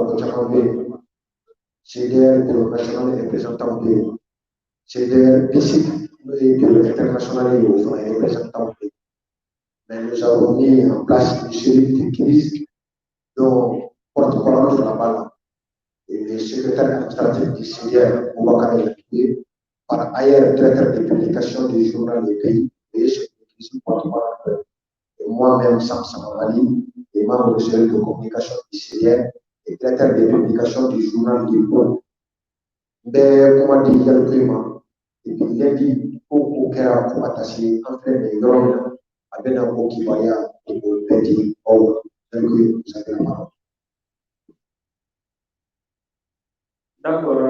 Mɔgɔ caman bɛ yen, CDR bureau national représentant bɛ yen, CDR BICIC, n'o ye bureau international ye, o fana représentant bɛ yen. Mais nous avons mis en place une cellule de crise dont porte-parole fana b'a la, et le secrétaire administratif du CDR, Boubacar Yacoubé, par ailleurs directeur de publication du journal Le Pays, et porte-parole, et moi-même, Sam Samamali, et membre de cellule de communication du CDR et directeur de publication du journal Du Peuple. N bɛ kuma di Yalikuye ma. Et puis lundi, ko ko kɛra fo ka taa se an filɛ nin ye yɔrɔ min na, a bɛ na o kibaruya o bɛɛ di aw ma. Yalikuye, vous avez la parole. D'accord,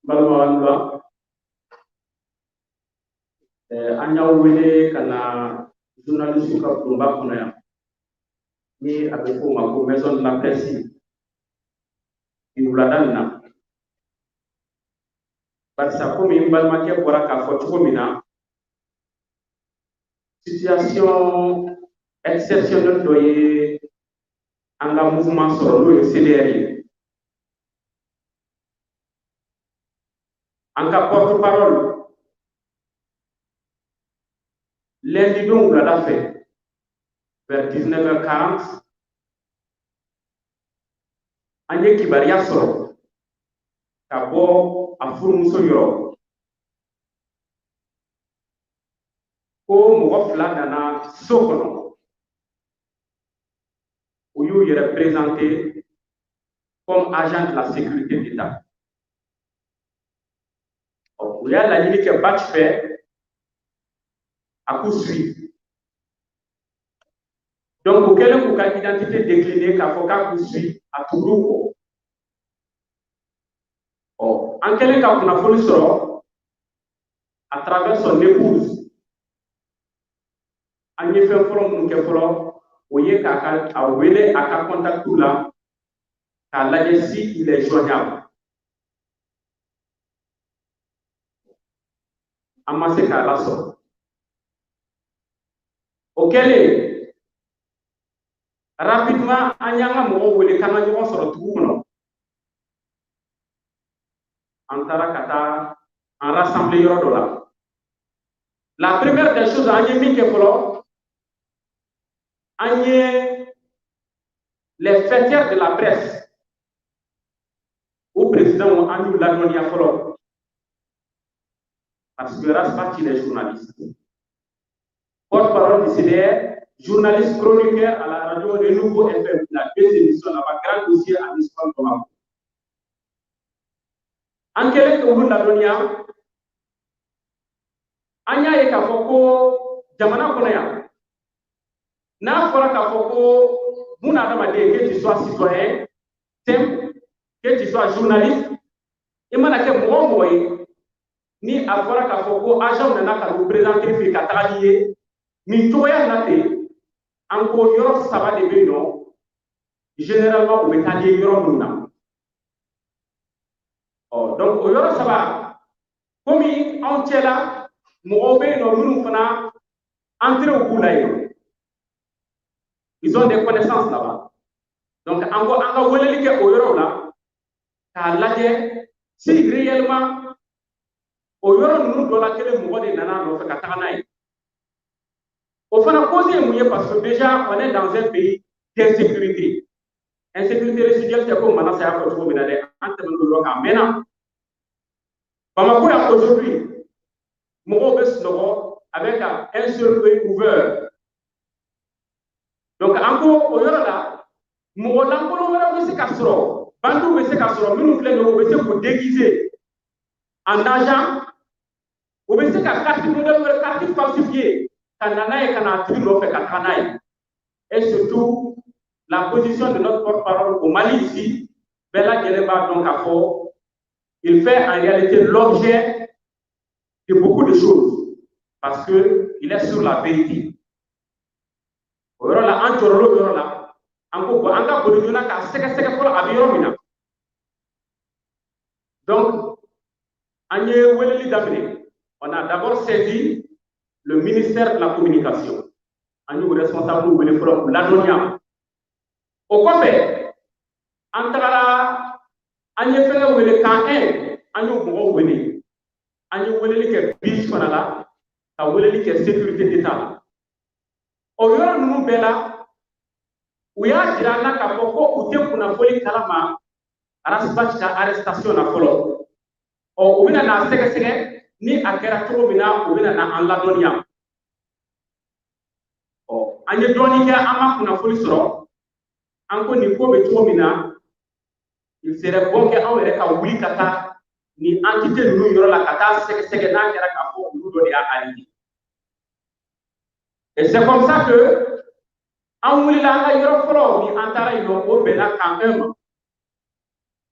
balimaw, an wula. An y'aw wele ka na journaliste ka bulonba kɔnɔ yan, ni a bɛ f'o ma ko maison de la presse, bi wulada nin na. Barisa komi n balimakɛ bɔra k'a fɔ cogo min na, situation exceptionnelle dɔ ye an ka mouvement sɔrɔ, n'o ye CDR ye. An ka porte-parole, lundi don wulada fɛ, vers 19h40, an ye kibaruya sɔrɔ ka bɔ a furumuso yɔrɔ ko mɔgɔ fila nana so kɔnɔ, u y'u yɛrɛ présenter comme agent de la sécurité d'État. U y'a laɲini kɛ Bac fɛ a k'u suit. Donc u kɛlen k'u ka identité décliner k'a fɔ k'a k'u suit, a tugur'u kɔ. Ɔ, an kɛlen ka kunnafoni sɔrɔ à travers son épouse, an ye fɛn fɔlɔ minnu kɛ fɔlɔ, o ye k'a ka a wele a ka contact la k'a lajɛ si il est joignable. An ma se k'a lasɔrɔ. O kɛlen, rapidement, an y'an ka mɔgɔw wele k'an ka ɲɔgɔn sɔrɔ dugu kɔnɔ. An taara ka taa an rassembler yɔrɔ dɔ la. La première des choses, an ye min kɛ fɔlɔ, an ye les faîtières de la presse, o président, an y'u ladɔnniya fɔlɔ, parce que Ras Bath, il est journaliste, porte-parole du CDR, journaliste chroniqueur à la radio Renouveau FM, la deux émissions là-bas, grand dossier à l'histoire de Bamako. An kɛlen k'olu ladɔnniya, an y'a ye k'a fɔ ko jamana kɔnɔ yan, n'a fɔra k'a fɔ ko buna adamaden, que tu sois citoyen simple, que tu sois journaliste, i mana kɛ mɔgɔ o mɔgɔ ye, ni a fɔra k'a fɔ ko agent nana ka n'u présenter fɛ ka taga n'i ye nin cogoya in na ten, an ko yɔrɔ saba de bɛ yen nɔ, généralement u bɛ taa n'i ye yɔrɔ minnu na. Ɔ, donc o yɔrɔ saba, komi anw cɛla mɔgɔw bɛ yen nɔ minnu fana entrée b'u la yen, ils ont des connaissances là-bas. Donc an ko an ka weleli kɛ o yɔrɔw la k'a lajɛ si réellement o yɔrɔ ninnu dɔ la kelen mɔgɔ de nana a nɔfɛ ka taga n'a ye. O fana cause ye mun ye? Parce que déjà on est dans un pays d'insécurité. Insécurité résiduelle tɛ ko Manasa y'a fɔ cogo min na dɛ, an tɛmɛn'o yɔrɔ kan a mɛnna. Bamako yan aujourd'hui, mɔgɔw bɛ sunɔgɔ avec un seul œil ouvert. Donc an ko o yɔrɔ la, mɔgɔ lankolon wɛrɛw bɛ se ka sɔrɔ, bandiw bɛ se ka sɔrɔ minnu filɛ nin ye, u bɛ se k'u déguiser en agent, u bɛ se ka carte modèle wɛrɛ, carte falsifiée, ka na n'a ye ka na a tigi nɔfɛ ka taga n'a ye. Et surtout la position de notre porte-parole au Mali ici, bɛɛ lajɛlen b'a dɔn k'a fɔ il fait en réalité l'objet de beaucoup de choses parce que il est sur la vérité. O yɔrɔ la, an jɔrɔla o yɔrɔ la, an ko bon, an ka boli joona k'a sɛgɛsɛgɛ fɔlɔ a bɛ yɔrɔ min na. Donc an ye weleli daminɛ. On a d'abord saisi le ministère de la communication, an y'u responsable wele fɔlɔ k'u ladɔnniya. O kɔfɛ An tagara, an ye fɛngɛ wele camp 1, an y'o mɔgɔw wele. An ye weleli kɛ BIJ fana la, ka weleli kɛ sécurité d'État la. O yɔrɔ ninnu bɛɛ la, u y'a jira an na k'a fɔ ko u tɛ kunnafoni kalama Ras Bath ka arrestation na fɔlɔ. Ɔ, u bɛna n'a sɛgɛsɛgɛ, ni a kɛra cogo min na, u bɛna na an ladɔnniya. Ɔ, an ye dɔɔnin kɛ, an ma kunnafoni sɔrɔ. An ko nin ko bɛ cogo min na, il serait bon que anw yɛrɛ ka wuli ka taa nin entité ninnu yɔrɔ la ka taa sɛgɛsɛgɛ, n'a kɛra k'a fɔ olu dɔ de y'a arrêté. Et c'est comme ça que an wulila. An ka yɔrɔ fɔlɔ min an taara yen nɔ, o bɛnna camp 1 ma.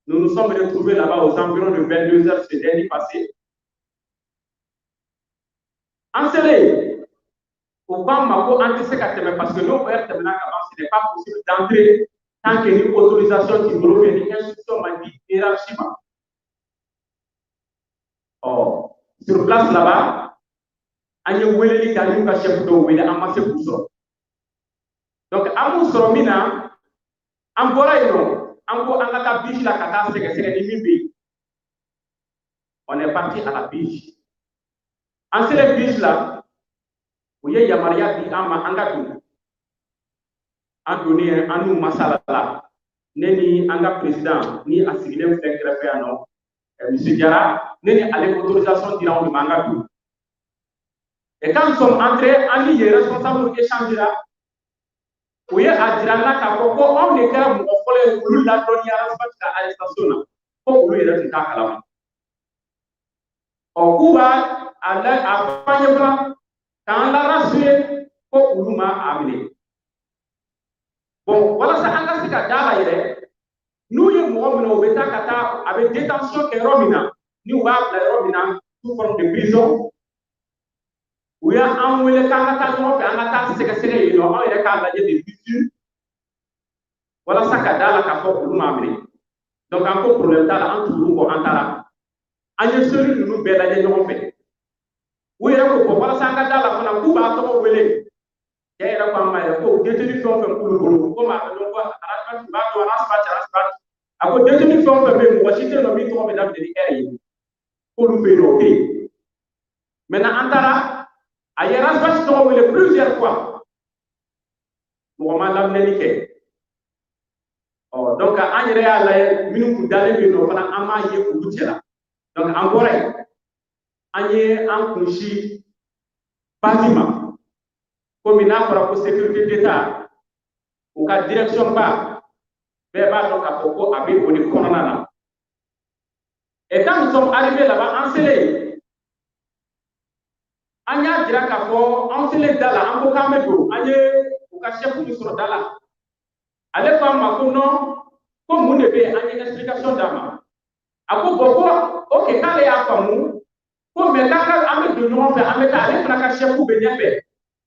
Nous nous sommes retrouvés là-bas aux environs de 22 heures ce lundi passé. An selen, u k'an ma ko an tɛ se ka tɛmɛ, parce que n'o heure tɛmɛna ka ban, ce n'est pas possible d'entrer tant que ni autorisation t'i bolo, ni instruction ma di hiérarchie ma. Ɔ, sur place là-bas, an ye weleli kɛ, an y'u ka chef dɔw wele, an ma se k'u sɔrɔ. Donc an m'u sɔrɔ min na, an bɔra yen nɔ, an ko an ka taa BIJ la ka taa sɛgɛsɛgɛ ni min bɛ yen. On est parti à la BIJ. An selen BIJ la, u ye yamaruya di an ma an ka don. An donnen, an n'u masala la, ne ni an ka président ni a sigilen filɛ kɛrɛfɛ yan nɔ, monsieur Jara, ne ni ale, autorisation dira anw de ma an ka don. Et quand nous sommes entrés, an ni yen responsable échangera, u ye a jira an na k'a fɔ ko anw de kɛra mɔgɔ fɔlɔ ye olu ladɔnniya Ras Bath ka arrestation na, ko olu yɛrɛ tun t'a kalama. Ɔ, k'u b'a a la a fɔ an ye fana k'an la rassurer ko olu ma a minɛ. Bon, walasa an ka se ka da la yɛrɛ, n'u ye mɔgɔ minɛ, u bɛ taa ka taa a bɛ détention kɛ yɔrɔ min na, ni u b'a bila yɔrɔ min na sous forme de prison, u y'an wele k'an ka taa ɲɔgɔn fɛ, an ka taa sɛgɛsɛgɛ yen nɔ, anw yɛrɛ k'a lajɛ de visu, walasa ka da la k'a fɔ olu m'a minɛ. Donc an ko problème t'a la, an tugur'u kɔ, an taara, an ye cellule ninnu bɛɛ lajɛ ɲɔgɔn fɛ. U yɛrɛ ko bɔn, walasa an ka da la fana, k'u b'a tɔgɔ wele. Cɛ yɛrɛ ko an ma yɛrɛ ko détenu fɛn o fɛn b'olu bolo, komi a bɛ dɔn ko Ras Bath, u b'a dɔn Ras Bath, Ras Bath. A ko détenu fɛn o fɛn bɛ yen, mɔgɔ si tɛ yen nɔ min tɔgɔ bɛ daminɛ ni R ye, k'olu bɛ yen nɔ, o tɛ yen. Maintenant an taara, a ye Ras Bath tɔgɔ wele plusieurs fois, mɔgɔ ma laminɛli kɛ. Ɔ, donc an yɛrɛ y'a lajɛ, minnu kun dalen bɛ yen nɔ fana, an m'a ye olu cɛ la. Donc an bɔra yen, an ye an kunsi base ma, komi n'a fɔra ko sécurité d'État, u ka direction ba, bɛɛ b'a dɔn k'a fɔ ko a bɛ o de kɔnɔna na. Et quand nous sommes arrivés là-bas, an selen, an y'a jira k'a fɔ an selen da la, an ko k'an bɛ don, an ye u ka chef min sɔrɔ da la, ale ko an ma ko non, ko mun de bɛ yen? An ye explication d'a ma. A ko bon, ko ok, k'ale y'a faamu, ko mais k'an ka an bɛ don ɲɔgɔn fɛ, an bɛ taa, ale fana ka chef bɛ ɲɛfɛ,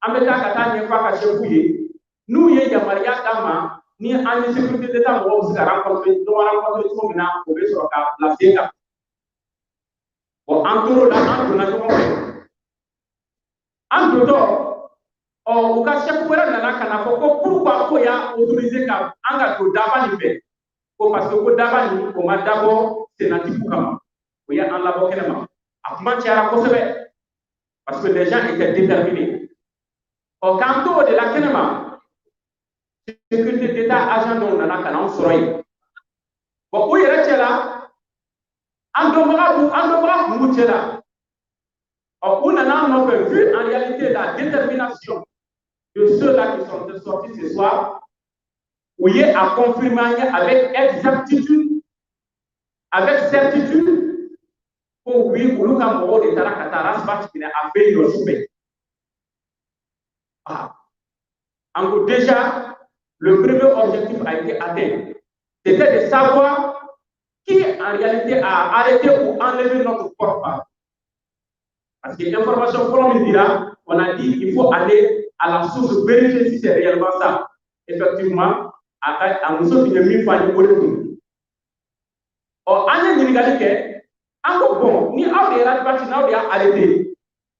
an bɛ taa ka taa ɲɛfɔ a ka chef ye, n'u ye yamaruya d'a ma, ni an ni sécurité d'État mɔgɔw bɛ se ka rencontrer, ɲɔgɔn rencontrer cogo min na, o bɛ sɔrɔ k'a bila sen kan. Bon, an tor'o la, an donna ɲɔgɔn fɛ. An dontɔ, ɔ, u ka chef wɛrɛ nana ka na fɔ ko pourquoi ko y'a autorisé ka an ka don daba nin fɛ, ko parce que ko daba nin, o ma dabɔ sennatigiw kama. O ye an labɔ kɛnɛ ma. A kuma cayara kosɛbɛ parce que les gens étaient déterminés. Ɔ, k'an to o de la kɛnɛ ma, sécurité d'État agent dɔw nana ka na an sɔrɔ yen. Bon, u yɛrɛ cɛ la, an dɔnbaga b'u, an dɔnbaga kun b'u cɛ la. Ɔ, u nana an nɔfɛ. Vu en réalité la détermination de ceux-là qui sont sortis ce soir, u ye a confirmer an ye avec exactitude, avec certitude, ko oui, olu ka mɔgɔw de taara ka taa Ras Bath minɛ a fɛ yen nɔ su fɛ. Ah, en gros, déjà le premier objectif a été atteint, c'était de savoir qui en réalité a arrêté ou enlevé notre porte-parole. Parce que l'information fɔlɔ min dira, on a dit il faut aller à la source, vérifier si c'est réellement ça. Effectivement, a ka a muso tun ye min fɔ an ye, o de kun. Ɔ, an ye ɲininkali kɛ, an ko bon, ni aw de ye Ras Bath, n'aw de y'a arrêté,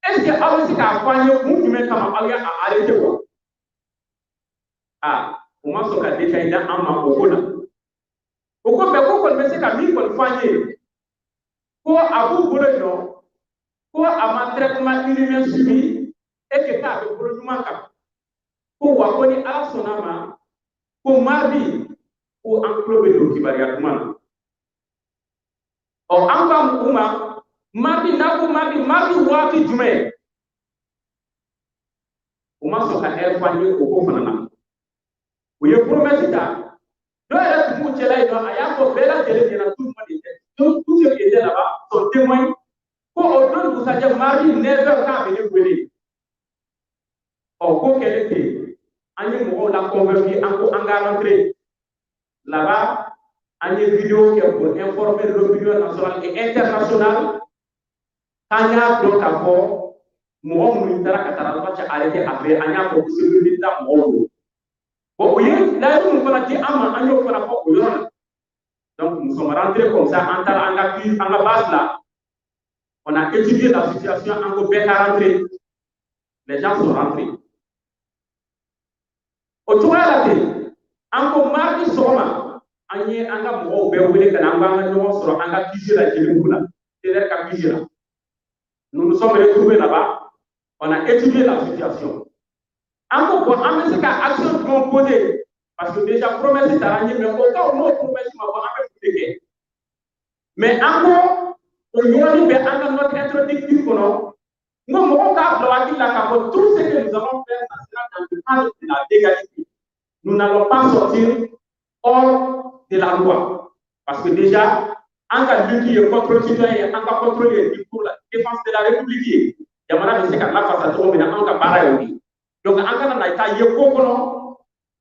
est ce que aw bɛ se k'a fɔ an ye kun jumɛn kama aw y'a arrêté wa? Ah, u ma sɔn ka détail d'an ma o ko la. O ko mɛ ko kɔni bɛ se ka min kɔni fɔ an ye, ko a b'u bolo yen nɔ, ko a ma traitement inhumain subi et que k'a bɛ bolo ɲuman kan, ko wa ko ni Ala sɔnna ma, ko mardi ko an tulo bɛ don kibaruya duman na. Ɔ, an ko u ma mardi n'a ko mardi, mardi waati jumɛn? U ma sɔn ka heure fɔ an ye o ko fana na. U ye promesse ta. Dɔw yɛrɛ tun b'u cɛla yen nɔ, a y'a fɔ bɛɛ lajɛlen ɲɛna, tout le monde était, tout ceux qui étaient là-bas sont témoins, ko o don dugusajɛ mardi 9 heures k'a bɛ ne wele. Ɔ, ko kɛlen ten, an ye mɔgɔw la convaincu, an ko an ka rentrer là-bas. An ye vidéo kɛ pour informer l'opinion nationale et internationale k'an y'a dɔn k'a fɔ mɔgɔ minnu taara ka taa Alpha arrêté après, an y'a fɔ ko sécurité ta mɔgɔw don. Bon, u ye layidu min fana di an ma, an y'o fana fɔ o yɔrɔ la. Donc nous sommes rentrés comme ça, an taara an ka an ka base la, on a étudié la situation, an ko bɛɛ ka rentrer. Les gens sont rentrés. O cogoya la ten, an ko mardi sɔgɔma, an ye an ka mɔgɔw bɛɛ wele ka na, an b'an ka ɲɔgɔn sɔrɔ an ka QG la, Jelibugu la, TDR ka QG la. Nous nous sommes retrouvés là-bas, on a étudié la situation. An ko bon, an bɛ se ka action jumɛn poser? Parce que déjà promesse taara an ye, mais au cas où n'o promesse ma bɔ, an bɛ mun de kɛ? Mais an ko o yɔrɔnin bɛ an ka note introductive kɔnɔ, n ko mɔgɔw k'a bila hakili la k'a fɔ tout ce que nous allons faire, ça sera dans le cadre de la légalité. Nous n'allons pas sortir hors de la loi, parce que déjà an ka lutte ye contrôle citoyen ye, an ka contrôle ye pour la défense de la République ye. Jamana bɛ se ka lafasa cogo min na, an ka baara y'o ye. Donc an kana na taa ye ko kɔnɔ,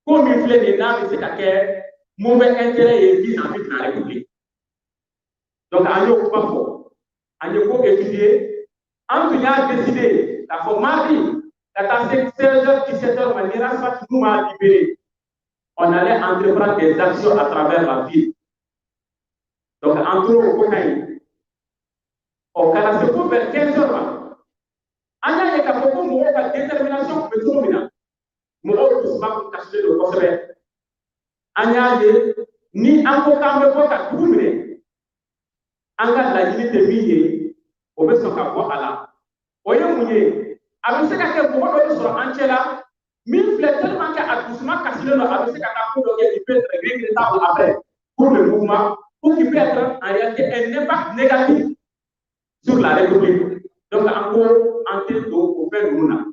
ko min filɛ nin ye, n'a bɛ se ka kɛ mauvais intérêt ye vis-à-vis de la République. Donc an y'o kuma fɔ, an ye ko étudier, an tun y'a décidé k'a fɔ mardi ka taa se 16 heures, 17 heures ma, ni Ras Bath n'u m'a libéré, on allait entreprendre des actions à travers la ville. Donc an tora o ko kan yen. Ɔ, ka na se fo vers 15 heures ma, an y'a ye k'a fɔ ko mɔgɔw ka détermination tun bɛ cogo min na, mɔgɔw dusuma tun kasilen don kosɛbɛ. An y'a ye ni an ko k'an bɛ bɔ ka dugu minɛ, an ka laɲini tɛ min ye, o bɛ sɔn ka bɔ a la. O ye mun ye? A bɛ se ka kɛ mɔgɔ dɔ bɛ sɔrɔ an cɛ la min filɛ, tellement que a dusuma kasilen don, a bɛ se ka taa ko dɔ kɛ qui peut être regrettable après pour le mouvement ou qui peut être en réalité un impact négatif sur la République. Donc an ko an tɛ don o fɛn ninnu na.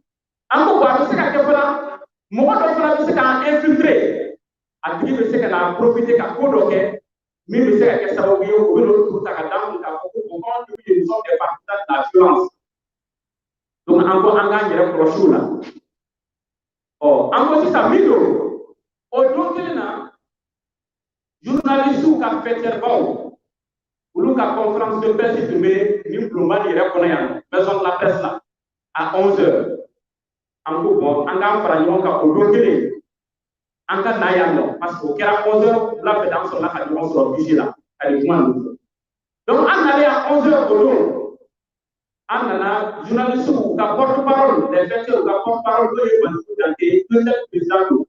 An ko bon, a bɛ se ka kɛ fana mɔgɔ dɔ fana bɛ se k'an infiltrer, a tigi bɛ se ka na profiter ka ko dɔ kɛ min bɛ se ka kɛ sababu ye, o bɛ n'o turu ta ka d'an kun k'a fɔ ko o k'anw ye, nous sommes des partisans de la violence. Donc an ko an k'an yɛrɛ kɔlɔsi o la. Ɔ, an ko sisan min don, o don kelen na, journalistes ka faîtièrebaw, olu ka conférence de presse tun bɛ nin bulonba nin yɛrɛ kɔnɔ yan nɔ, maison de la presse la, à 11 heures. An ko bon, an k'an fara ɲɔgɔn kan o don kelen, an ka na yan nɔ, parce que o kɛra 11 heures wula fɛ, an sɔrɔla ka ɲɔgɔn sɔrɔ QG la ka nin kuma ninnu fɔ. Donc an nalen à 11 heures o don, an nana journalistes u ka porte parole, les faîtières u ka porte parole, n'o ye Maliku Dante, deuxième président don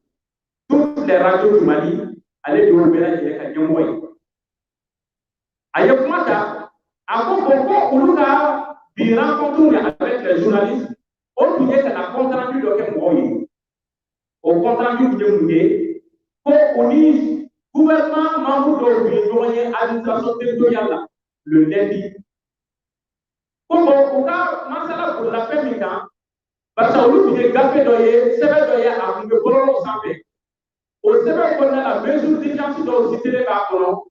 toutes les radios du Mali, ale de y'o bɛɛ lajɛlen ka ɲɛmɔgɔ ye. A ye kuma ta, a ko bon, ko olu ka bi rencontre avec les journalistes, o tun ye ka na compte rendu dɔ kɛ mɔgɔw ye. O compte rendu tun ye mun ye? Ko o ni gouvernement membre dɔw tun ye ɲɔgɔn ye administration territoriale la le lundi. Ko bon, u ka masala bolila fɛn min kan, barisa olu tun ye gafe dɔ ye, sɛbɛn dɔ ye, a tun bɛ bɔlɔlɔw sanfɛ. O sɛbɛn kɔnɔna la, mesure d'urgence dɔw cité b'a kɔnɔ,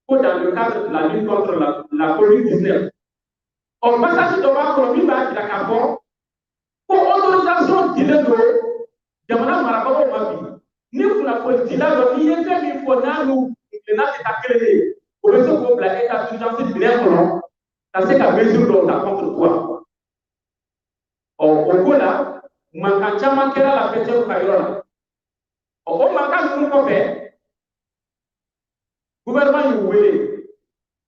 ko dans le cadre de la lutte contre la Covid-19. Ɔ, passage dɔ b'a kɔnɔ min b'a jira k'a fɔ ko autorisation dilen don jamana marabagaw ma bi, ni kunnafonidila dɔ n'i ye fɛn min fɔ, n'a n'u kuntilenna tɛ taa kelen ye, o bɛ se k'o bila état d'urgence minɛn kɔnɔ ka se ka mesure dɔw ta contre toi. Ɔ, o ko la, mankan caman kɛra la faîtièrew ka yɔrɔ la. Ɔ, o mankan ninnu kɔfɛ, gouvernement y'u wele.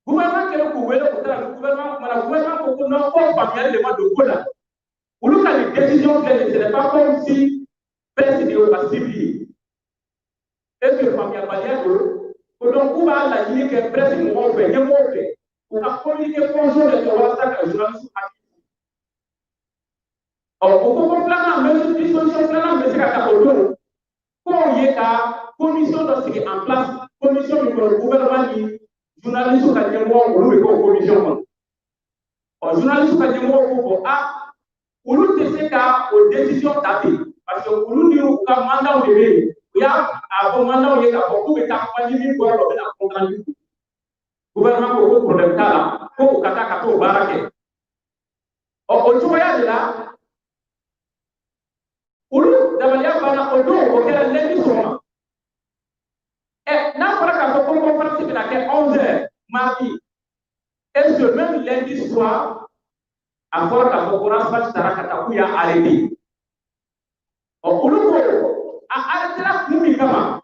Gouvernement kɛlen k'u wele, u taara ni gouvernement kumana. Gouvernement ko ko non, ko faamuyali de ma don ko la. Olu ka nin décision filɛ nin, ce n'est pas comme si presse de y'o ka cible ye. Est ce que faamuyabaliya don? Ko donc k'u b'a laɲini kɛ presse mɔgɔw fɛ, ɲɛmɔgɔw fɛ, u ka communiqué conjoint de kɛ walasa ka journaliste hakili. Ɔ, o ko filanan, mesure, disposition filanan bɛ se ka ta o don, k'o ye ka commission dɔ sigi en place, commission min kɔnɔ, gouvernement ni journaliste ka ɲɛmɔgɔ, olu bɛ k'o commission kɔnɔ. Ɔ, journaliste ka ɲɛmɔgɔw ko ko a olu tɛ se ka o décision ta ten, parce que olu ni u ka mandat de bɛ yen. U y'a a fɔ mandat ye k'a fɔ k'u bɛ taa kuma ni min bɔra la, u bɛna compte rendu. Gouvernement ko ko problème t'a la, ko u ka taa ka t'o baara kɛ. Ɔ, o cogoya de la, olu dabaliya banna o don. O kɛra lundi sɔgɔma. Ɛ, n'a fɔra k'a fɔ ko conférence bɛna kɛ 11 heures mardi, et ce même lundi soir, a fɔra k'a fɔ ko Ras Bath taara ka taa k'u y'a arrêté. Ɔ, olu ko a arrêté la kun min kama,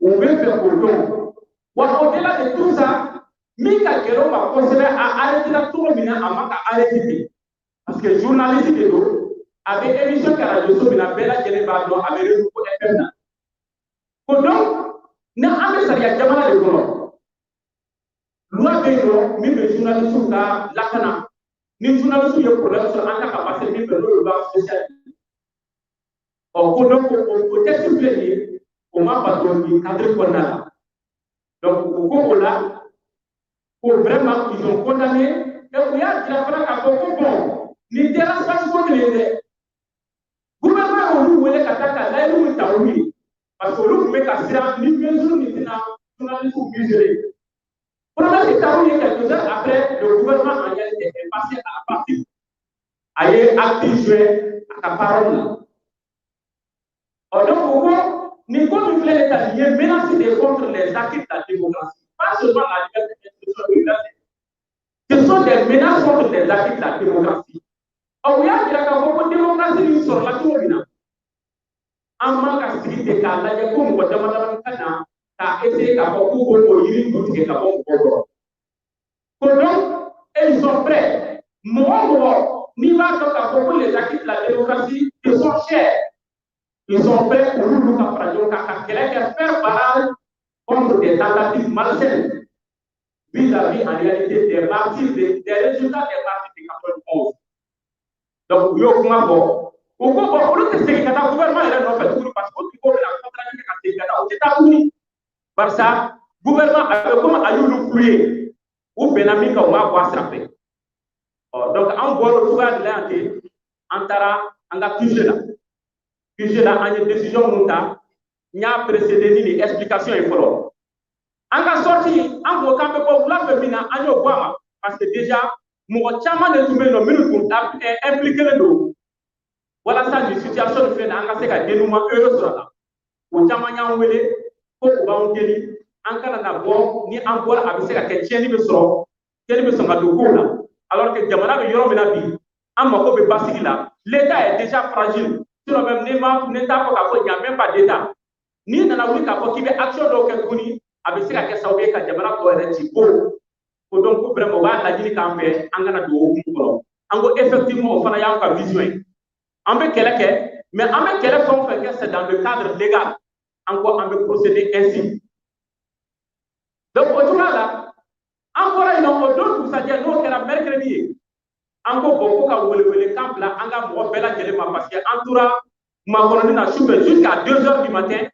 u bɛ fɛ k'o dɔn. Wa au-delà de tout ça, min ka gɛlɛn o ma kosɛbɛ, a arrêté la cogo min na, a man ka arrêté ten, parce que journaliste de don. A bɛ émission kɛ radio so min na, bɛɛ lajɛlen b'a dɔn, a bɛ Renouveau FM na. Ko donc ni an bɛ sariya jamana de kɔnɔ, loi bɛ yen nɔ min bɛ journaliste ka lakana. Ni journaliste ye problème sɔrɔ, an kan ka passer min fɛ, n'o ye loi spéciale. Ɔ, ko donc o texte filɛ nin ye, o ma bato nin cadre kɔnɔna la. Donc u ko o la ko vraiment ils ont condamné, et u y'a jira fana k'a fɔ ko bon, nin tɛ Ras Bath ko kelen ye dɛ. Gouvernement y'olu wele ka taa ka layidu min ta olu ye, parce que olu tun bɛ ka siran ni mesure nin tɛna journaliste museler. Promesse taar'u ye, quelques heures après, le gouvernement en réalité est passé à la pratique. A ye acte joué a ka parole la. Ɔ, donc o ko nin ko min filɛ nin ye tan, nin ye menace de contre les acquis de la démocratie, pas seulement la liberté d'expression de liberté. Ce sont des menaces contre les acquis de la démocratie. Ɔ, u y'a jira k'a fɔ ko démocratie min sɔrɔla cogo min na, an man ka sigi ten k'a lajɛ ko mɔgɔ dama dama ka na k'a essayer k'a fɔ k'u b'o yiri ju tigɛ ka bɔ mɔgɔw kɔrɔ. Ko donc, et ils sont prêts. Mɔgɔ o mɔgɔ n'i b'a dɔn k'a fɔ ko les acquis de la démocratie te sont chers, ils sont prêts, olu n'u ka fara ɲɔgɔn kan ka kɛlɛ kɛ, faire barrage contre des tentatives malsaines vis-à-vis en réalité des partis, des résultats des partis de 91. Donc u y'o kuma fɔ. U ko bon, olu tɛ segin ka taa gouvernement yɛrɛ nɔfɛ tuguni, parce que o tigi ko bɛna contrat kɛ ka segin ka taa, o tɛ taa tuguni, barisa gouvernement a bɛ komi a y'olu fulu ye, u bɛnna min kan, u b'a bɔ a sira fɛ. Ɔ, donc an bɔra o cogoya de la yan ten, an taara an ka QG la. QG la, an ye décision mun ta, n y'a précédé ni nin explication ye fɔlɔ. An ka sortie, an ko k'an bɛ bɔ wula fɛ min na, an y'o bɔ a ma, parce que déjà mɔgɔ caman de tun bɛ yen nɔ minnu tun impliqué don walasa nin situation nin filɛ nin ye, an ka se ka dénouement heureux sɔrɔ a la. O caman y'an wele ko u b'anw deli an kana na bɔ. Ni an bɔra, a bɛ se ka kɛ tiɲɛni bɛ sɔrɔ, tiɲɛni bɛ sɔn ka don kow la, alors que jamana bɛ yɔrɔ min na bi, an mako bɛ basigi la. L'état est déjà fragile, sinon même ne ma ne t'a fɔ k'a fɔ il n'y a même pas d'état. N'i nana wuli k'a fɔ k'i bɛ action dɔw kɛ tuguni, a bɛ se ka kɛ sababu ye ka jamana tɔ yɛrɛ ci ko ko. Donc ko vraiment u b'a laɲini k'an fɛ an kana don o hukumu kɔnɔ. An ko effectivement, o fana y'an ka vision ye. An bɛ kɛlɛ kɛ, mais an bɛ kɛlɛ fɛn o fɛn kɛ, c'est dans le cadre légal. An ko an bɛ procéder ainsi. Donc o cogoya la, an bɔra yen nɔ o don dugusajɛ, n'o kɛra mercredi ye, an ko bon, ko ka welewelekan bila an ka mɔgɔ bɛɛ lajɛlen ma, parce que an tora makɔnɔni na sufɛ jusqu'à 2 heures du matin.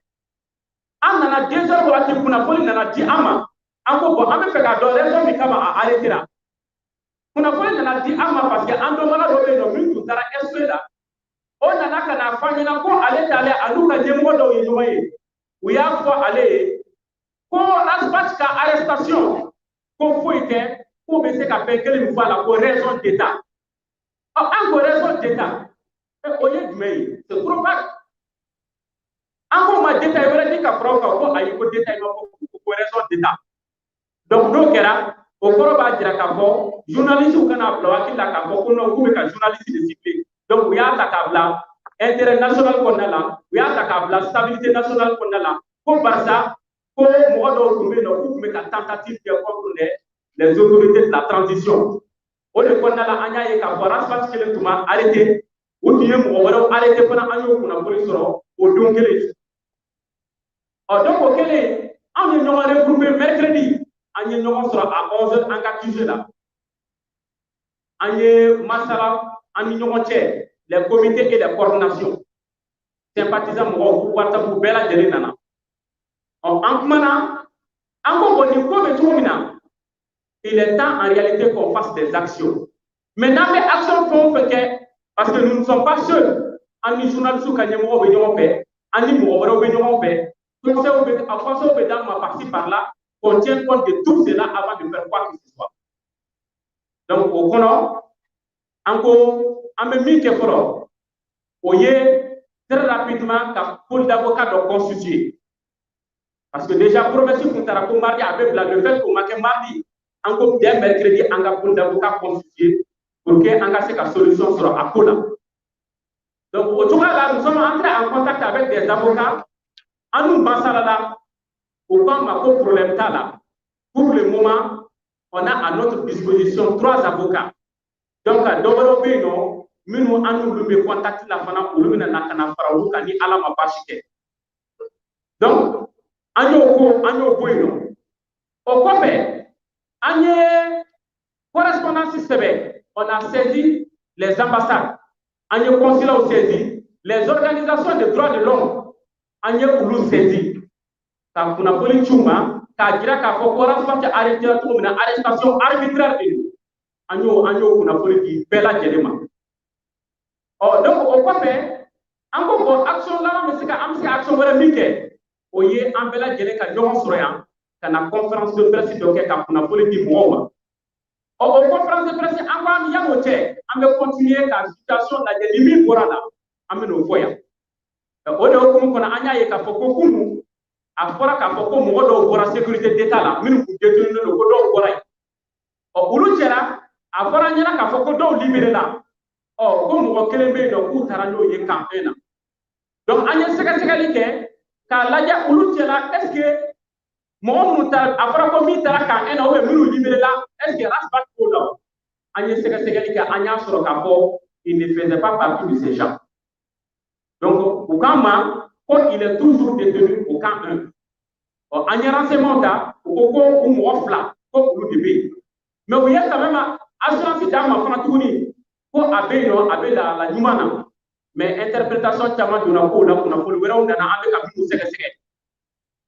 An nana 2 heures wagati, kunnafoni nana di an ma. An ko bon, an bɛ fɛ k'a dɔn raison min kama a arrêté la. Kunnafoni nana di an ma, parce que an dɔnbaga dɔ bɛ yen nɔ min tun taara SP la, o nana ka na fɔ an ɲɛna ko ale taalen, a n'u ka ɲɛmɔgɔ dɔw ye ɲɔgɔn ye, u y'a fɔ ale ye ko Ras Bath ka arrestation, ko foyi tɛ, k'o bɛ se ka fɛn kelen min fɔ a la, ko raison d'état. Ɔ, an ko raison d'état, o ye jumɛn ye? C'est trop vague. An ko ma détail wɛrɛ di ka fara o kan. Ko ayi, ko détail ma fɔ, ko raison d'état. Donc n'o kɛra, o kɔrɔ b'a jira k'a fɔ journaliste kana bila hakili la k'a fɔ ko non, k'u bɛ ka journaliste de cibler. Donc u y'a ta k'a bila intérêt national kɔnɔna la, u y'a ta k'a bila stabilité nationale kɔnɔna la, ko barisa ko mɔgɔ dɔw tun bɛ yen nɔ k'u tun bɛ ka tentative kɛ contre les autorités de la transition. O de kɔnɔna la, an y'a ye k'a fɔ Ras Bath kelen tun ma arrêté, u tun ye mɔgɔ wɛrɛw arrêté fana. An y'o kunnafoni sɔrɔ o don kelen. Ɔ, donc o kɛlen Anw ye ɲɔgɔn regroupé mercredi, an ye ɲɔgɔn sɔrɔ à 11h an ka QG la. An ye masala an ni ɲɔgɔn cɛ, les comités et les coordinations. Sympathisants mɔgɔw, WhatsApp bɛɛ lajɛlen nana. Ɔ, an kumana, an ko bon, nin ko bɛ cogo min na, il est temps en réalité qu'on fasse des actions. Mais n'an bɛ action fɛn o fɛn kɛ, parce que nous ne sommes pas seuls, an ni journalistes ka ɲɛmɔgɔ bɛ ɲɔgɔn fɛ, an ni mɔgɔ wɛrɛw bɛ ɲɔgɔn fɛ, conseil bɛ d'an ma par-ci par-là, qu'on tienne compte de tout cela avant de faire quoi que ce soit. Donc o kɔnɔ, an ko an bɛ min kɛ fɔlɔ, o ye très rapidement ka pool d'avocat dɔ constituer. Parce que déjà promesse kun taara ko mardi a bɛ bila, le fait k'o ma kɛ mardi, an ko dès mercredi an ka pool d'avocat constituer pour que an ka se ka solution sɔrɔ a ko la. Donc o cogoya la, nous sommes entrés en contact avec des avocats. An n'u masala la, u k'an ma ko problème t'a la. Pour le moment, on a à notre disposition trois avocats. Donc dɔ wɛrɛw bɛ yen nɔ minnu an n'olu bɛ contact la fana, olu bɛna na ka na fara olu kan ni Ala ma baasi kɛ. Donc an y'o ko, an y'o bɔ yen nɔ. O kɔfɛ, an ye correspondance sɛbɛn, on a saisi les ambassades, an ye consulats saisi, les organisations de droits de l'homme, an ye olu saisi ka kunnafoni ci u ma k'a jira k'a fɔ ko Ras Bath arrêté cogo min na, arrestation arbitraire de don. An y'o kunnafoni di bɛɛ lajɛlen ma. Ɔ, donc o kɔfɛ, an ko bon, action laban bɛ se ka, an bɛ se ka action wɛrɛ min kɛ, o ye an bɛɛ lajɛlen ka ɲɔgɔn sɔrɔ yan ka na conférence de presse dɔ kɛ ka kunnafoni di mɔgɔw ma. Ɔ, o conférence de presse, an ko an yan'o cɛ, an bɛ continuer ka situation lajɛ, ni min bɔra la, an bɛ n'o fɔ yan. O de hukumu kɔnɔ, an y'a ye k'a fɔ ko kunun a fɔra k'a fɔ ko mɔgɔ dɔw bɔra sécurité d'État la minnu tun détenu don, ko dɔw bɔra yen. Ɔ, olu cɛla, a fɔra an ɲɛna k'a fɔ ko dɔw libéré la. Ɔ, ko mɔgɔ kelen bɛ yen nɔ k'u taara n'o ye camp 1 na. Donc an ye sɛgɛsɛgɛli kɛ k'a lajɛ olu cɛla, est ce que mɔgɔ minnu taara, a fɔra ko min taara camp 1 na ou bien minnu libéré la, est ce que Ras Bath b'o la wa? An ye sɛgɛsɛgɛli kɛ, an y'a sɔrɔ k'a fɔ il ne faisait pas partie de ces gens. Donc u k'an ma ko il est toujours détenu au camp 1. Ɔ, an ye renseignement ta, u ko ko u mɔgɔ fila ko olu de bɛ yen. Mais u ye quand même assurance d'an ma fana tuguni ko a bɛ yen nɔ, a bɛ lahala ɲuman na. Mais interprétation caman donna kow la, kunnafoni wɛrɛw nana, an bɛ ka minnu sɛgɛsɛgɛ.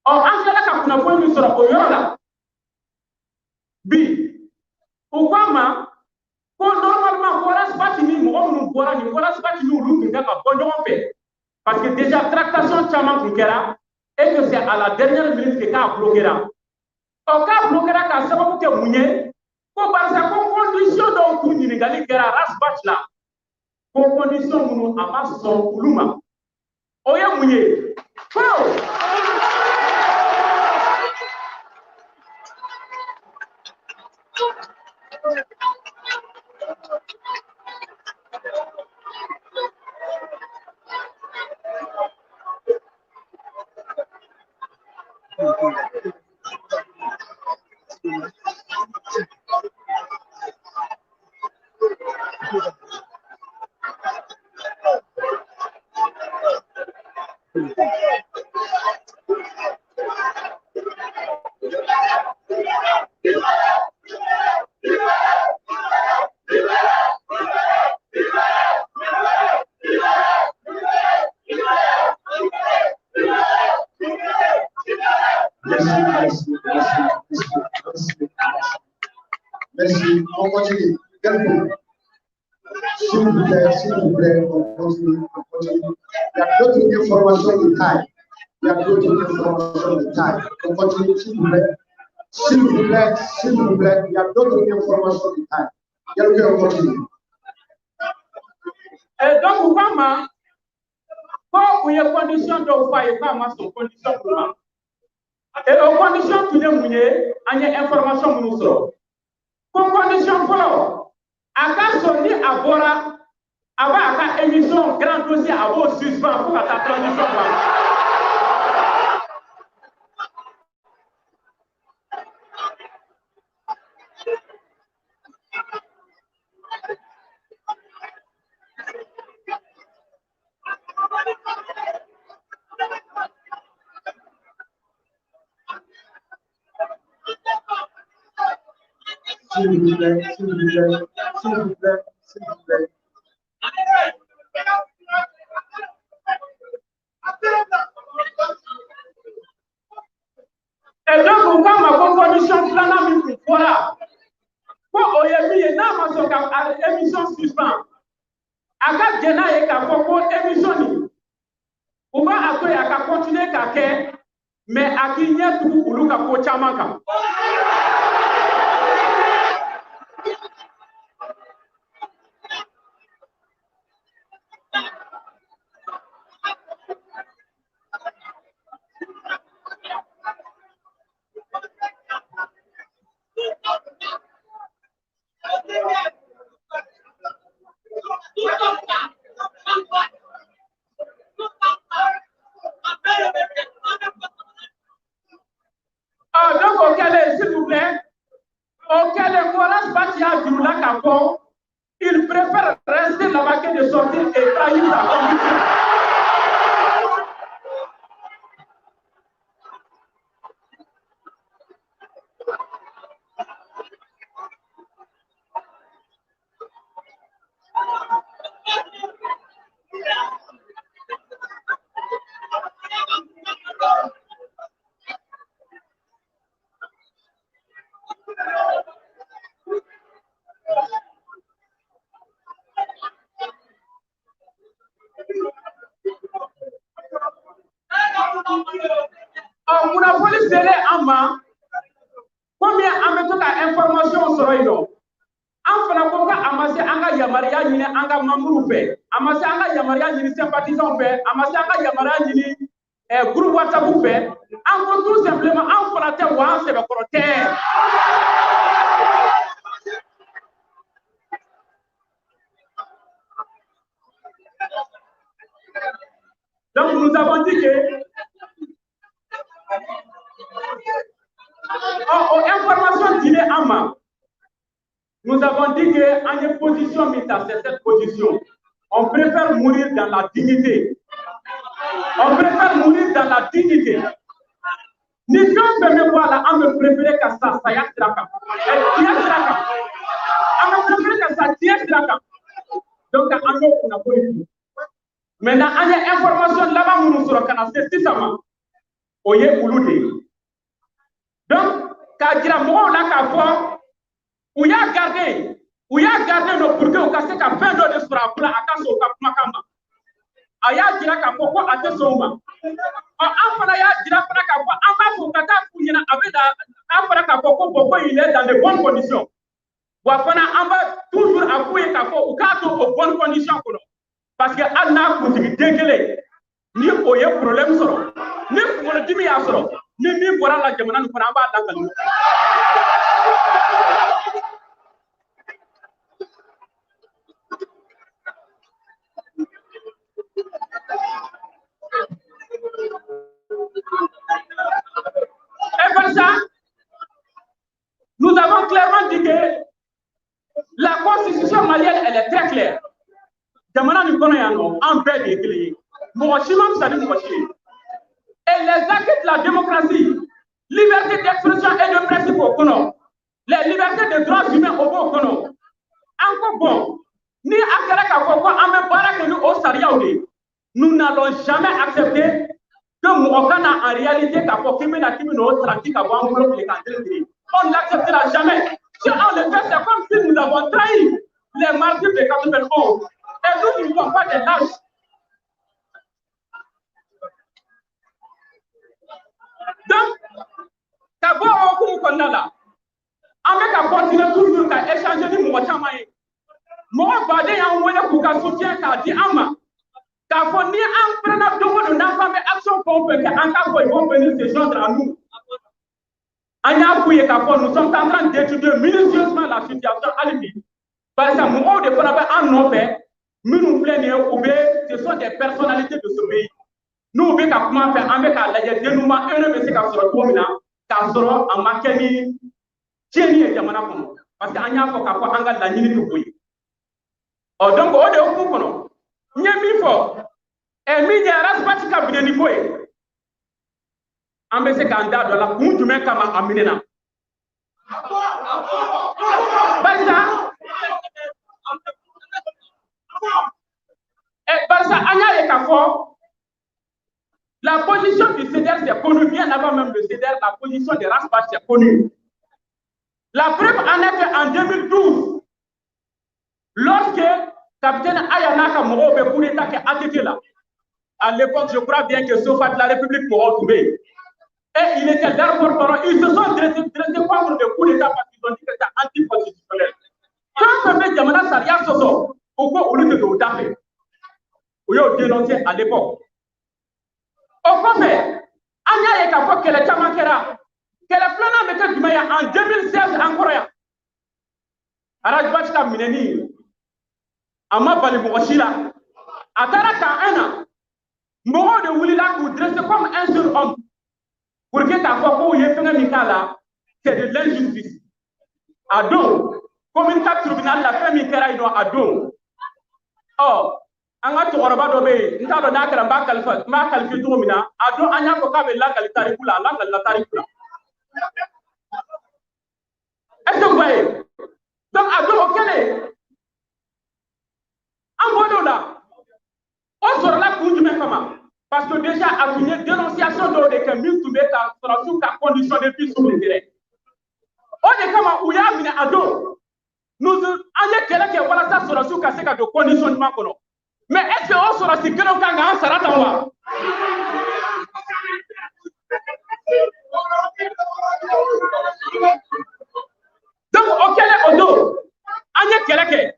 Ɔ, an tilala ka kunnafoni min sɔrɔ o yɔrɔ la bi, u ko an ma ko normalement ko Ras Bath ni mɔgɔ minnu bɔra nin, ko Ras Bath ni olu tun kan ka bɔ ɲɔgɔn fɛ, parce que déjà tractation caman tun kɛra et que c'est à la dernière minute que k'a bloquera. Ɔ, k'a bloquera k'a sababu kɛ mun ye? Ko barisa ko condition dɔw tun ɲininkali kɛra Ras Bath la, ko condition minnu a ma sɔn olu ma. O ye mun ye? Ko Merci, merci, merci, merci, merci. Merci. On continue. Quelques S'il vous plaît, s'il vous plaît, on continue, on continue. Il y a d'autres informations de taille. Il y a d'autres informations de taille. On continue, s'il vous plaît. S'il vous plaît, s'il vous plaît, il y a d'autres informations de taille. Quelqu'un continue. Et donc u k'a ma ko u ye condition dɔw fɔ a ye k'a ma sɔn condition minnu ma. Et o condition tun ye mun ye? An ye information minnu sɔrɔ, ko condition fɔlɔ, a ka sɔn ni a bɔra, a b'a ka émission Grand Dossier, a b'o suspend fo ka taa transition ban. S'il vous plaît, s'il vous plaît, s'il vous plaît, s'il vous plaît. Et donc, u k'a ma ko condition filanan min tun fɔra, ko o ye min ye, n'a ma sɔn ka émission suspend, a ka jɛn n'a ye k'a fɔ ko émission nin, u b'a a to yen a ka continuer k'a kɛ, mais a k'i ɲɛ tugu olu ka ko caman kan. Donc, o kɛlen, s'il vous plaît, o kɛlen ko Ras Bath y'a juru la k'a fɔ il préfère rester là-bas que de sortir et trahir sa conviction. Kunnafoni selen an ma, komi an bɛ to ka information sɔrɔ yen nɔ, an fana ko k'a ma se an ka yamaruya ɲini an ka membres fɛ, a ma se an ka yamaruya ɲini sympathisants fɛ, a ma se an ka yamaruya ɲini groupe WhatsApp fɛ. An ko tout simplement an fana tɛ wa an sɛbɛkɔrɔ tɛ. Donc nous avons dit que oh, information dilen an ma, nous avons dit que an ye position min ta, c'est cette position. On préfère mourir dans la dignité. On préfère mourir dans la dignité. Ni fɛn o fɛn bɛ bɔ a la, an bɛ préférer ka sa saya sira kan, tiɲɛ sira kan. An bɛ préférer ka sa tiɲɛ sira kan. Donc an y'o kunnafoni di. Maintenant an ye information laban minnu sɔrɔ ka na se sisan ma, o ye olu de ye. Donc k'a jira mɔgɔw la k'a fɔ u y'a garder, u y'a garder nɔ pour que u ka se ka fɛn dɔ de sɔrɔ a kunna, a ka sɔn u ka kumakan ma. A y'a jira k'a fɔ ko a tɛ sɔn o ma. Ɔ an fana y'a jira fana k'a fɔ an b'a fɔ u ka taa f'u ɲɛna, a bɛ na an fana k'a fɔ ko bon, ko il est dans de bonnes conditions. Wa fana an b'a toujours a f'u ye k'a fɔ u k'a to o bonnes conditions kɔnɔ. Parce que hali n'a kuntigi den kelen ni o ye problème sɔrɔ, ni kunkolodimi y'a sɔrɔ, ni min bɔra la jamana nin kɔnɔ, an b'a lakali. Et comme ça, nous avons clairement dit que la constitution malienne, elle est très claire. Jamana nin kɔnɔ yan nɔ, an bɛɛ de ye kelen ye. Mɔgɔ si ma fisa ni mɔgɔ si ye. Et les acquis de la démocratie, liberté d'expression et de principe au kɔnɔ, les libertés de droits humains o b'o kɔnɔ. An ko bon, ni a kɛra k'a fɔ ko an bɛ baara kɛ ni o sariyaw de ye, nous n'allons jamais accepter que mɔgɔ ka na en réalité k'a fɔ k'i bɛna o sarati ka bɔ an bolo tile k'an tile. On ne l'acceptera jamais. Si on le fait, c'est comme si nous avons trahi les martyrs de 91. Et nous ne sommes pas des lâches. Donc, ka bɔ o hukumu kɔnɔna la, an bɛ ka continuer toujours ka échanger ni mɔgɔ caman ye. Mɔgɔ baden y'an wele k'u ka soutien k'a di an ma. K'a fɔ ni an pɛrɛnna don o don n'an k'an bɛ action fɛn o fɛn kɛ, an k'a fɔ ils vont venir se joindre à nous. An y'a f'u ye k'a fɔ nous sommes en train d'étudier minutieusement la situation hali bi. Barisa mɔgɔw de fana bɛ an nɔfɛ minnu filɛ nin ye, u bɛ, ce sont des personnalités de ce pays. N'u bɛ ka kuma fɛ, an bɛ k'a lajɛ dénouement heureux bɛ se ka sɔrɔ cogo min na, k'a sɔrɔ a ma kɛ ni tiɲɛni ye jamana kɔnɔ. Parce que an y'a fɔ k'a fɔ an ka laɲini tɛ o ye. Ɔ donc o de hukumu kɔnɔ, n ye min fɔ, min ye Ras Bath ka minɛni ko ye, an bɛ se k'an da don a la kun jumɛn kama a minɛna. Ɛ barisa an y'a ye k'a fɔ la position du CDR, c'est connu bien avant même le CDR, la position de Ras Bath, c'est connu. La preuve en est qu'en 2012, lorsque capitaine Aya n'a ka mɔgɔw bɛ coup d'état kɛ ATT la, à l'époque, je crois bien que Sofa de la République mɔgɔw tun bɛ yen. Et il était d'accord, parole. Ils se sont dressés contre le coup d'état parce qu'ils ont dit que c'était anticonstitutionnel. Fɛn fɛn bɛ jamana sariya sɔsɔ, o ko olu tɛ don o da fɛ. U y'o dénoncé à l'époque. O kɔfɛ, an y'a ye k'a fɔ kɛlɛ caman kɛra. Kɛlɛ filanan bɛ kɛ jumɛn ye? En 2016 an kɔrɔ yan, Ras Bath ka minɛni, a ma bali mɔgɔ si la. A taara camp 1 na, mɔgɔw de wulila k'u dresser comme un seul homme pour que k'a fɔ k'u ye fɛngɛ min k'a la, c'est de l'injustice. A don, commune 4 tribunal la, fɛn min kɛra yen nɔ a don, ɔ an ka cɛkɔrɔba dɔ bɛ yen, n t'a dɔn n'a kɛra n b'a kalifa, n b'a qualifier cogo min na. A don, an y'a fɔ k'a bɛ lakali tariku la, a lakalila tariku la. Est-ce que vous voyez? Donc a don, o kɛlen, an bɔr'o la. O sɔrɔla kun jumɛn kama? Parce que déjà a tun ye dénonciation dɔw de kɛ min tun bɛ ka sɔrɔdasiw ka condition de vie sur le terrain. O de kama u y'a minɛ a don. Nous, an ye kɛlɛ kɛ walasa sɔrɔdasiw ka se ka don condition ɲuman kɔnɔ. Mais est ce que o sɔrɔdasi kelenw kan k'an sara tan wa? Donc o kɛlen, o don, an ye kɛlɛ kɛ.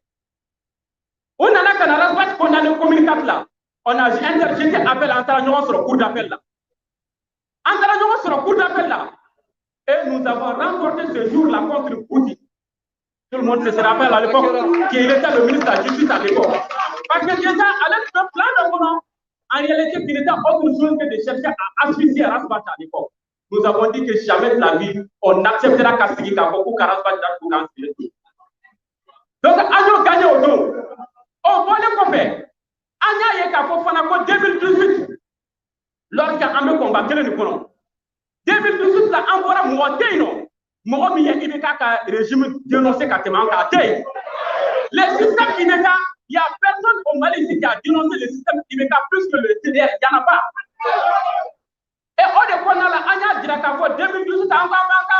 U nana ka na Ras Bath condamné commune 4 la. On a interjeté appel, an taara ɲɔgɔn sɔrɔ cour d'appel la. An taara ɲɔgɔn sɔrɔ cour d'appel la et nous avons remporté ce jour-là contre Bouti. Tout le monde se rappelle à l'époque qu'il était le ministre de la Justice à l'époque. Parce que déjà, ale tun bɛ plan dɔ kɔnɔ, en réalité, qui n'était autre chose que de chercher à asphyxier Ras Bath à l'époque. Nous avons dit que jamais de la vie, on acceptera ka sigi k'a fɔ ko ka Ras Bath datugu k'an sigilen to. Donc an y'o gagné o don. O bɔlen kɔfɛ, an y'a ye k'a fɔ fana ko 2018, lorsque an bɛ combat kelen nin kɔnɔ, 2018 la, an bɔra, mɔgɔ tɛ yen nɔ, mɔgɔ min ye IBK ka régime dénoncé ka tɛmɛ an kan, a tɛ yen. Le système IBK, il y a personne au Mali ici qui a dénoncé le système IBK plus que le CDR, il y en a pas. Et o de kɔnɔna la, an y'a jira k'a fɔ 2018, an ko an b'an ka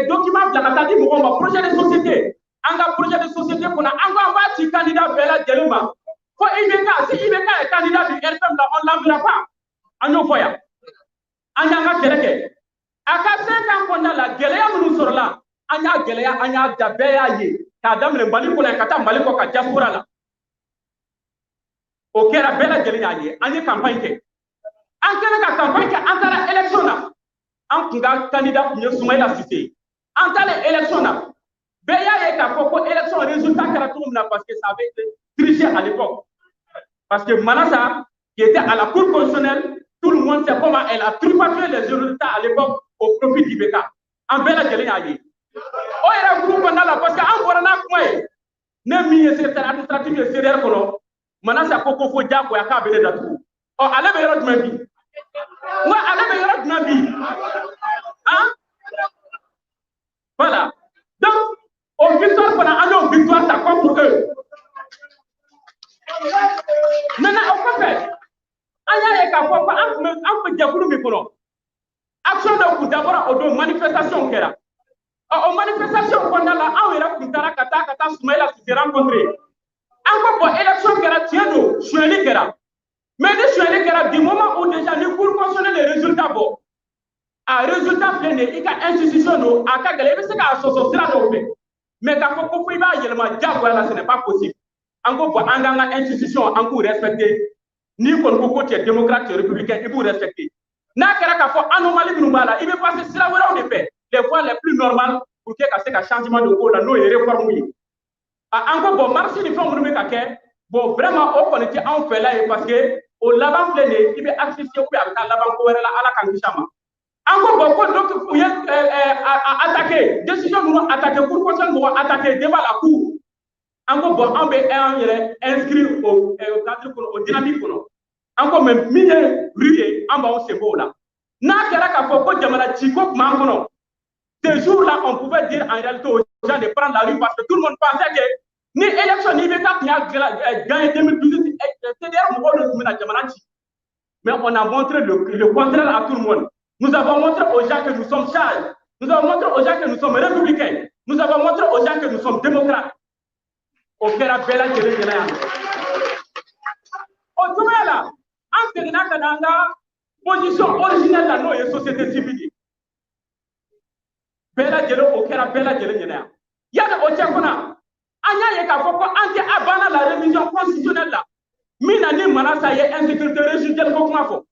document bila ka taa di mɔgɔw ma, projet de société. An ka projet de société kɔnɔ, an ko an b'a ci candidat bɛɛ lajɛlen ma fo IBK. Si IBK est candidat du RPM la, on l'enverra pas. An y'o fɔ yan. An y'an ka kɛlɛ kɛ a ka 5 ans kɔnɔna la. Gɛlɛya minnu sɔrɔla, an y'a gɛlɛya, an y'a da, bɛɛ y'a ye, k'a daminɛ Mali kɔnɔ yan ka taa Mali kɔ ka diaspora la. O kɛra, bɛɛ lajɛlen y'a ye. An ye campagne kɛ. An kɛlen ka campagne kɛ, an taara élection na. An kun ka candidat kun ye Soumaïla Cissé ye. An taalen élection na, bɛɛ y'a ye k'a fɔ ko élection résultat kɛra cogo min na, parce que ça avait été triché à l'époque, parce que Manassa, qui était à la Cour constitutionnelle, tout le monde sait comment elle a truffaté les résultats à l'époque au profit d'IBK. An bɛɛ lajɛlen y'a ye o yɛrɛ groupe kɔnɔna la, parce que an bɔra n'a kuma ye. Ne min ye secrétaire administratif ye CDR kɔnɔ, Manassa ko fo diyagoya k'a bɛ ne datugu. Ɔ, ale bɛ yɔrɔ jumɛn bi? N ko ale bɛ yɔrɔ jumɛn bi? Han, voilà. Donc o victoire fana, an y'o victoire ta contre eux. Maintenant, o kɔfɛ, an y'a ye k'a fɔ ko an tun bɛ jɛkulu min kɔnɔ, action dɔ tun dabɔra o don, manifestation kɛra. Ɔ, o manifestation kɔnɔna la, anw yɛrɛ tun taara ka taa Soumaïla Cissé rencontrer. An ko bon, élection kɛra, tiɲɛ don, sonyɛli kɛra, mais ni sonyɛli kɛra, du moment où déjà ni Cour constitutionnelle ye résultat bɔ, a résultat filɛ nin ye, i ka institution don, a ka gɛlɛn, i bɛ se k'a sɔsɔ sira dɔw fɛ, mais k'a fɔ ko fo i b'a yɛlɛma diyagoya la, ce n'est pas possible. An ko bon, an k'an ka institution, an k'u respecter. N'i kɔni ko tu es démocrate, tu es républicain, i b'u respecter. N'a kɛra k'a fɔ anomalie minnu b'a la, i bɛ passer sira wɛrɛw de fɛ, les voies les plus normales, pour que ka se ka changement don ko la, n'o ye réforme ye. A an ko bon, marche ni fɛn minnu bɛ ka kɛ, bon, vraiment, o kɔni tɛ anw fɛla ye, parce que o laban filɛ nin ye, i bɛ asphyxier ou bien a bɛ taa laban ko wɛrɛ la, Ala k'an kisi a ma. An ko bon, ko donc u ye attaqué, décision minnu attaqué, cour constitutionnelle mɔgɔ attaqué devant la cour. An ko bon, an bɛ an yɛrɛ inscrire o cadre kɔnɔ, o dynamique kɔnɔ. An ko mais min ye rue ye, an b'anw sen bɔ o la. N'a kɛra k'a fɔ ko jamana ciko tun b'an kɔnɔ, ce jour-là, on pouvait dire en réalité aux gens de prendre la rue, parce que tout le monde pensait que Ni élection ni IBK tun y'a gagné 2018, CDR mɔgɔw de tun bɛna jamana ci. Mais on a montré le contraire à tout le monde. Nous avons montré aux gens que nous sommes sages. Nous avons montré aux gens que nous sommes républicains. Nous avons montré aux gens que nous sommes démocrates. O kɛra bɛɛ lajɛlen ɲɛna yan. O cogoya la, an seginna ka na an ka position originelle la, n'o ye société civile ye. Bɛɛ lajɛlen, o kɛra bɛɛ lajɛlen ɲɛna yan. Yanni o cɛ fana, an y'a ye k'a fɔ ko an tɛ a banna la révision constitutionnelle la min na ni Manasa ye insécurité résiduelle ko kuma fɔ.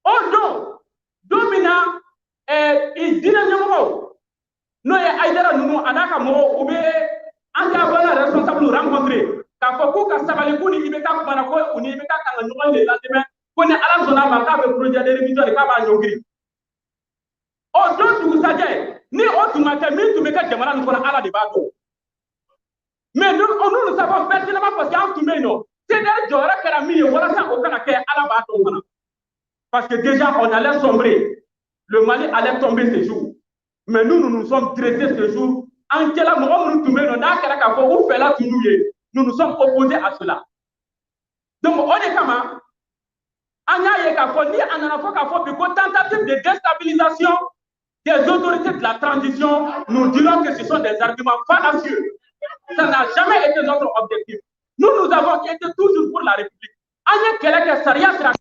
O don, don min na diinɛ ɲɛmɔgɔw, n'o ye Hayidara ninnu a n'a ka mɔgɔw, u bɛ an tɛ a banna responsable rencontrer k'a fɔ k'u ka sabali, k'u ni IBK kumana, ko u ni IBK kan ka ɲɔgɔn de lantɛmɛ, ko ni Ala sɔnna a ma, k'a bɛ projet de révision de k'a b'a ɲɔngiri. O don dugusajɛ, ni o tun ma kɛ, min tun bɛ kɛ jamana nin kɔnɔ, Ala de b'a dɔn. Mais nous, nous le savons pertinemment parce qu'an tun bɛ yen nɔ. CDR jɔyɔrɔ kɛra min ye walasa o kana kɛ, Ala b'a dɔn fana. Parce que déjà on allait sombrer. Le Mali allait tomber ce jour. Mais nous, nous nous sommes dressés ce jour. An cɛla mɔgɔ minnu tun bɛ yen nɔ, n'a kɛra k'a fɔ u fɛla tun y'u ye, nous nous sommes opposés à cela. Donc o de kama, an y'a ye k'a fɔ ni a nana fɔ k'a fɔ bi ko tentative de déstabilisation des autorités de la transition, nous dirons que ce sont des arguments fallacieux. Ça n'a jamais été notre objectif. Nous, nous avons été toujours pour la République. An ye kɛlɛ kɛ sariya sira.